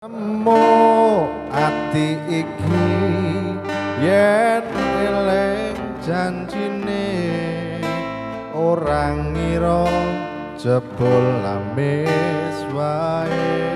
Remuk ati iki yen eling janjine, ora ngira jebul lamis wae.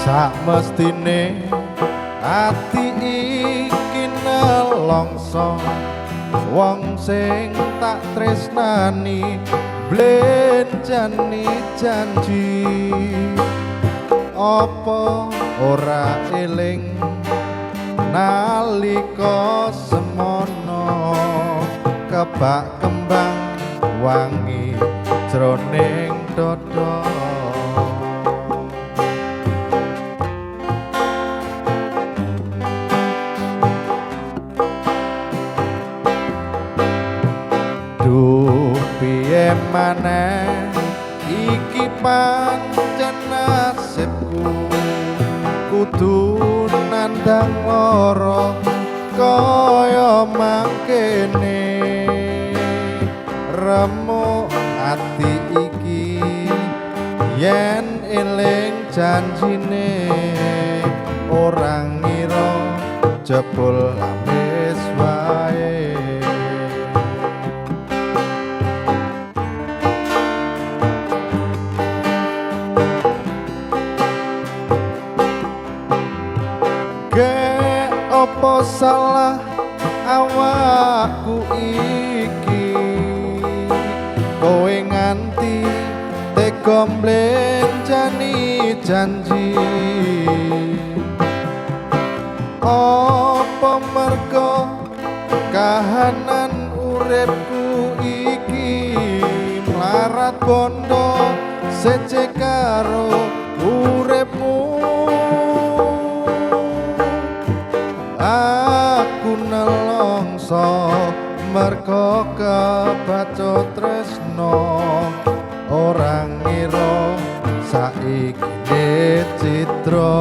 Sak mestine ati iki nelongso, wong sing tak tresnani blenjani janji. Apa ora eling nalika semono, kebak kembang wangi jroning dada. Duh piye maneh iki pancen nasibku, kudu nandang lara kaya mangkene. Remuk ati iki yen eling janjine, ora ngira jebul lamis wae. Apa salah awakku iki, kowe nganti tega mblenjani janji. Apa mergo kahanan uripku iki, mlarat bondo sece karo uripmu. Aku nelongso mergo kebacut tresno, ora ngira saiki citra.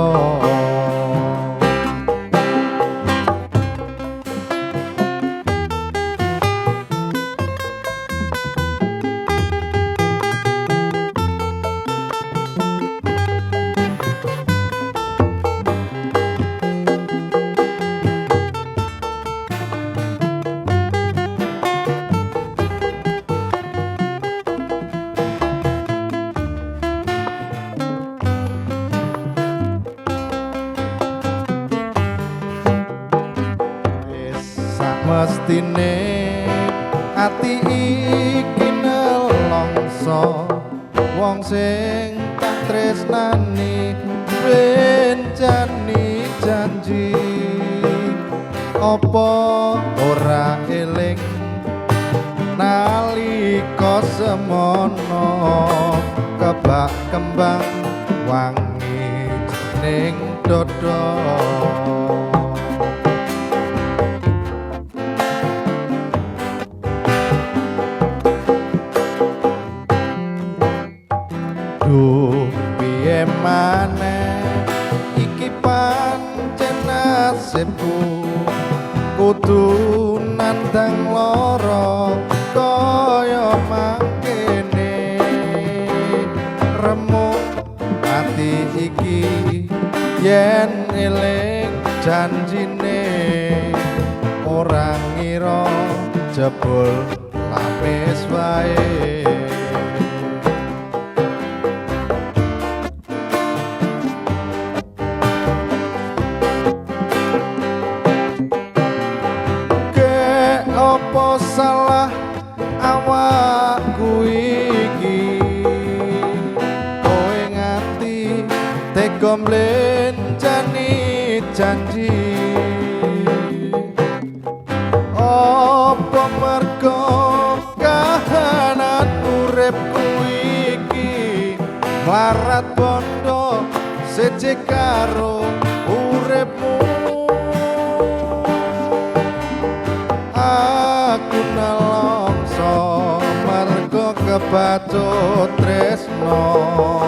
Mestine ati iki nelongso, wong sing tak tresnani blenjani janji. Apa ora eling nalika semono, kebak kembang wangi jroning dada. Duh piye maneh iki pancen nasibku, kudu nandang lara kaya mangkene. Remuk ati iki yen eling janjine, ora ngira jebul lapis wae. Apa salah awakku iki, kowe nganti tega mblenjani janji. Mergo kahanan uripku iki mlarat bondo siji karo uripmu. Aku nelongso mergo kebacut tresno.